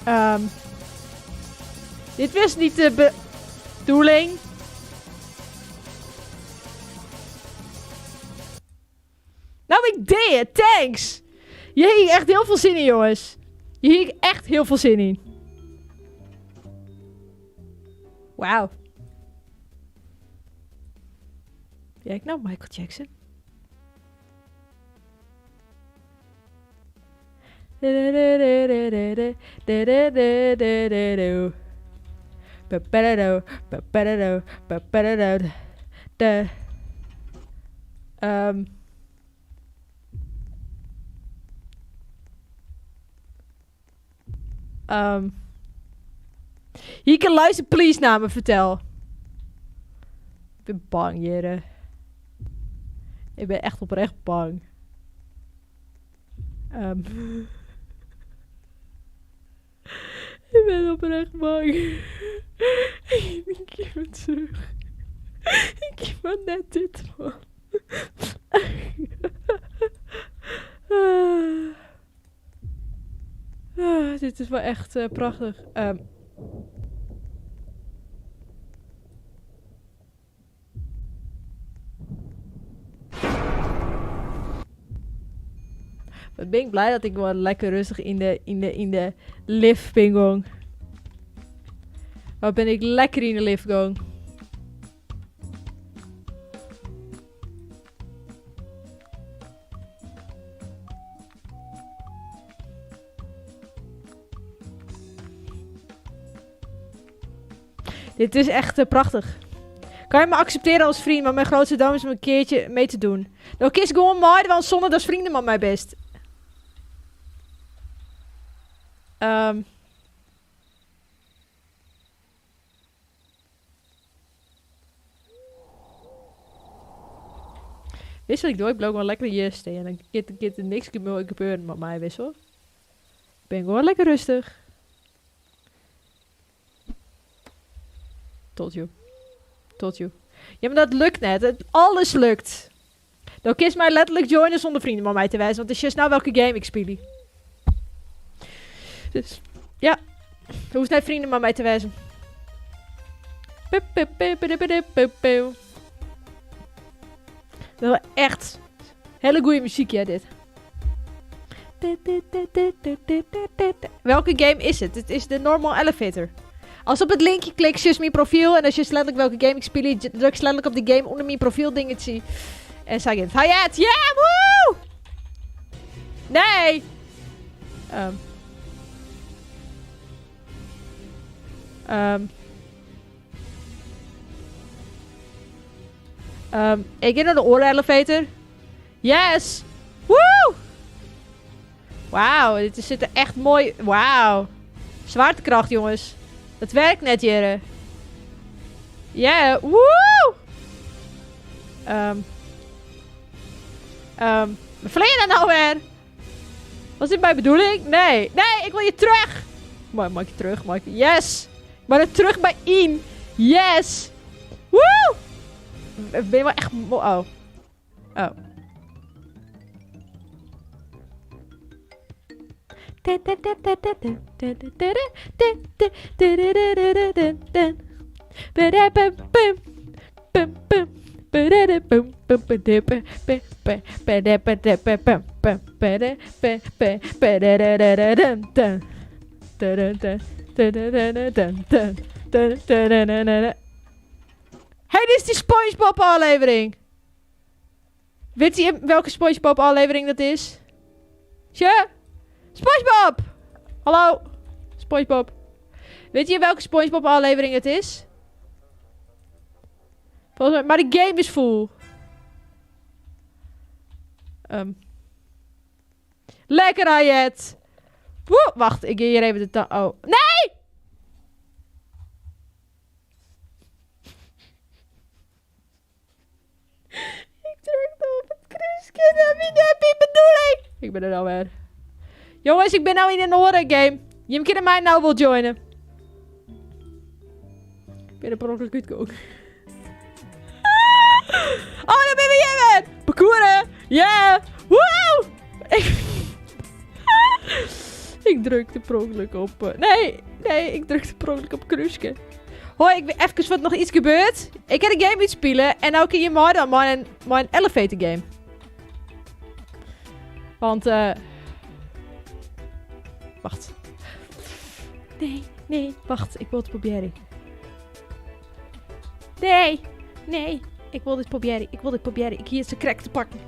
Um. Dit was niet de bedoeling. Nou, ik deed het. Thanks. Hier heb ik echt heel veel zin in, jongens. Hier heb ik echt heel veel zin in. Wauw. Ben ik nou Michael Jackson? Um. Um. Hier kan luister please naar me, vertel. Ik ben bang, Jere. Ik ben echt oprecht bang. Um. Ik ben oprecht bang. Ik ben terug. Ik heb maar net dit, man. Ah, dit is wel echt uh, prachtig. Um. Wat ben ik blij dat ik wel lekker rustig in de, in de, in de lift ben gong. Wat ben ik lekker in de lift gong. Dit is echt uh, prachtig. Kan je me accepteren als vriend, maar mijn grootste droom is om een keertje mee te doen. Nou, kies gewoon mooi, want zonder dat vrienden met mij best. Um. Wist wat ik doe? Ik blijf gewoon lekker hier staan. En dan kan er niks gebeuren met mij, wissel. Ik ben gewoon lekker rustig. Told you. Told you. Ja, maar dat lukt net. Het, alles lukt. Dan kies mij letterlijk joinen zonder vrienden met mij te wijzen. Want het is juist nou welke game ik speel. Dus, ja. Je hoeft net vrienden met mij te wijzen. Dat was echt hele goede muziek, ja, dit. Welke game is het? Het is de Normal Elevator. Als op het linkje klikt, just mijn profiel. En als je letterlijk welke game ik speel, druk letterlijk op die game onder mijn profiel dingetje. En zeg het. Hi het! Yeah! Woe! Nee! Um. Um. Um, ik ga naar de oren elevator. Yes! Woe! Wauw, dit zit er echt mooi... Wauw. Zwaartekracht, jongens. Dat werkt net, Jere. Yeah, woe! Um. Um, je dat nou weer? Was dit mijn bedoeling? Nee. Nee, ik wil je terug! Mag, mag ik je terug? Mag ik... Yes! Maar dan terug bij in. Yes! Woe! Ben je wel echt... Oh. Oh. Hey, dit is die SpongeBob aflevering. Weet je welke SpongeBob aflevering dat is? Tje? SpongeBob! Hallo? SpongeBob. Weet je welke SpongeBob aflevering het is? Volgens mij, maar de game is full. Lekker, Ayet. Woe, wacht, ik ga hier even de Oh, nee! Ik drukte op het kruisje. Dat is niet bedoeling. Ik ben er alweer. Jongens, ik ben nou in een horror game. Je kan mij nou wel joinen. Ik ben er per ongeluk uitgekomen. Oh, daar ben je weer. Parcouren. Yeah. Woe! Ik drukte per ongeluk op... Nee, nee, ik drukte per ongeluk op kruisje. Hoi, ik weet even wat nog iets gebeurt. Ik heb een game iets spelen en nou kun je maar dan mijn elevator game. Want, wacht. Nee, nee, wacht. Ik wil het proberen. Nee, nee. Ik wil dit proberen. Ik wil dit proberen. Ik hier is de crack te pakken.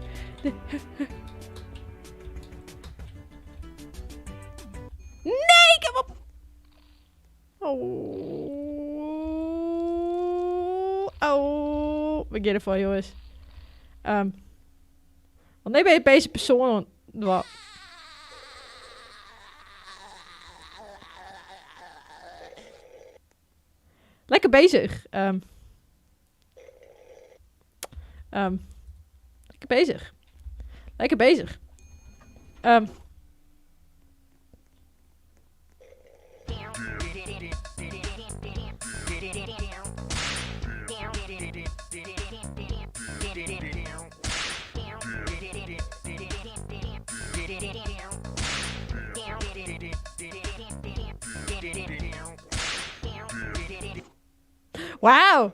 Nee, ik heb op... Oh. Oh. We gaan ervoor, jongens. Want nee, ben je deze persoon... Wat? Lekker bezig. Lekker bezig. Lekker bezig. Wauw.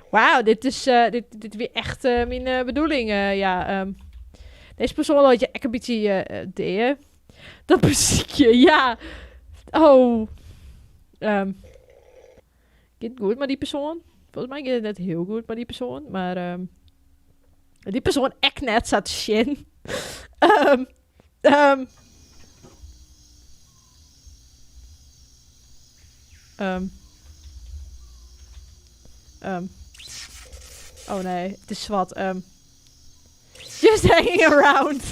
Wauw, dit is dit weer echt mijn bedoeling. Ja, Deze persoon had je echt een beetje deed. Dat muziekje, ja. Oh. Gaat goed met die persoon. Volgens mij gaat het net heel goed met die persoon. Maar die persoon echt net zat shit. Oh nee, het is zwart. Just hanging around.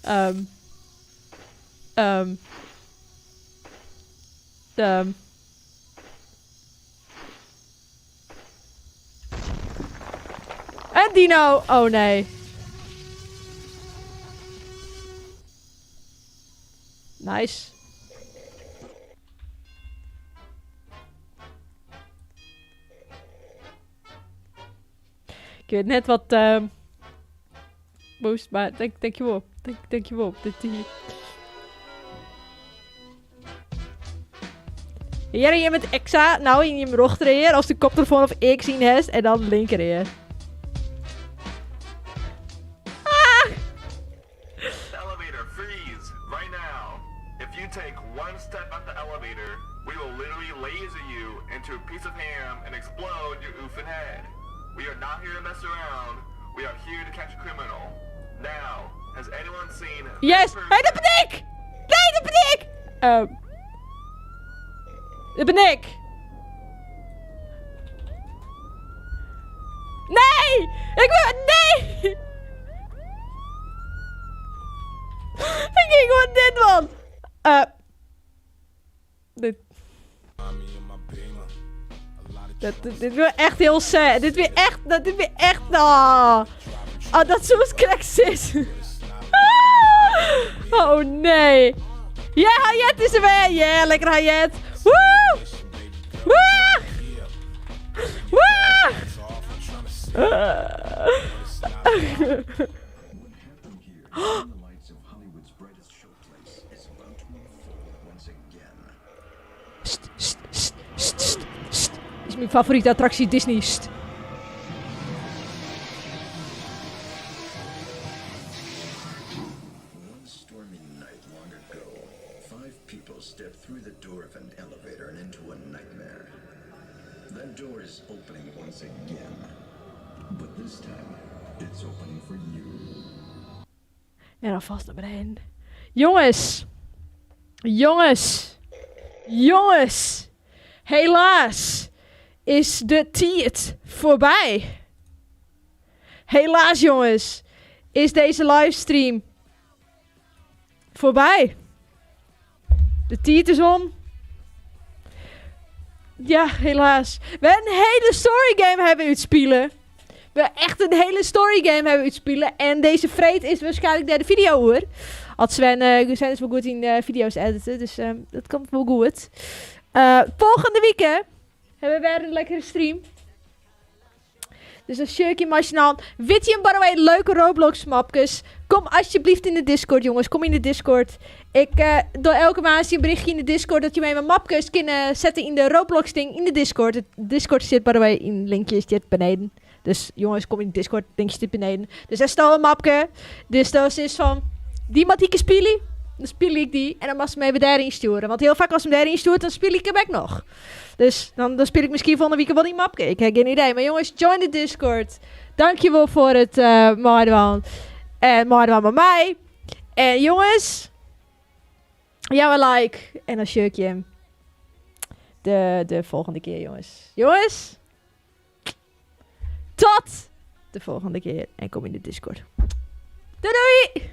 En dino. Oh nee. Nice. Ik weet net wat boost, maar denk je wel. Denk je wel. Dit hier. Hier je met Exa, nou in je rochtereer, als de koptelefoon of ik zien hebt en dan linkereer. Ah! Elevator freeze right now. If you take one step out the elevator, we will literally laser you into a piece of ham and explode your oofing head. We are not here to mess around. We are here to catch a criminal. Now, has anyone seen this Yes! person? Hey, dat ben ik! Nee, dat ben ik! Dat ben ik! Nee! Ik wil... Nee! Ik ging gewoon dit, man! Dit... Dit weer echt heel sad. Dit weer echt... Dat, dit weer echt... Oh, oh dat zo'n cracks is. Oh nee. Ja, Hayet is derby. Yeah, lekker Hayet. Woe! Woe! Woe! St, st, st, st, st, st. Is myn favorite attraksje Disney. St. One stormy night long ago, five people stepped through the door of an elevator and into a nightmare. That door is opening once again. But this time, it's opening for you. En alvast naar beneden. Jongens. Jongens. Jongens. Helaas is de tiid voorbij. Helaas, jongens, is deze livestream voorbij. De tiid is om. Ja, helaas. We een hele story game hebben útspile. We echt een hele story game hebben útspile. En dizze freed is waarschijnlijk de video hoor. Had Sven, Sven is wol goed yn video's editen, dus dat komt wol goed. Folgjende wike hawwe we wer in lekkere stream. Dus dan sjoch ik jim masinaal. Witte jim by the way leuke Roblox mapkes? Kom alsjeblieft yn de Discord, jongens. Kom yn de Discord. Ik doch elke maand in berichtje yn de Discord dat jim even mapkes kinne sette yn de Roblox ding yn de Discord. Het Discord sit by the way yn linkje sit beneden. Dus jongens, kom yn de Discord, linkje sit beneden. Dus dêr stiet in mapke. Dus dat is fan, dy moat ik spylje. Dan spylje ik dy en dan moatst him even dêryn stjoere. Want hiel faak ast him dêryn stjoerst, dan spylje ik him ek noch. Dus dan spylje ik miskien folgjende wike wol dy mapke. Ik ha gjin idee. Mar jongens, join de Discord. Dankjewol foar it meidwaan. En meidwaan mei my. En jongens, jou in like. En dan sjoch ik jim de folgjende kear, jongens. Jongens, tot de folgjende kear. En kom yn de Discord. Doei doei!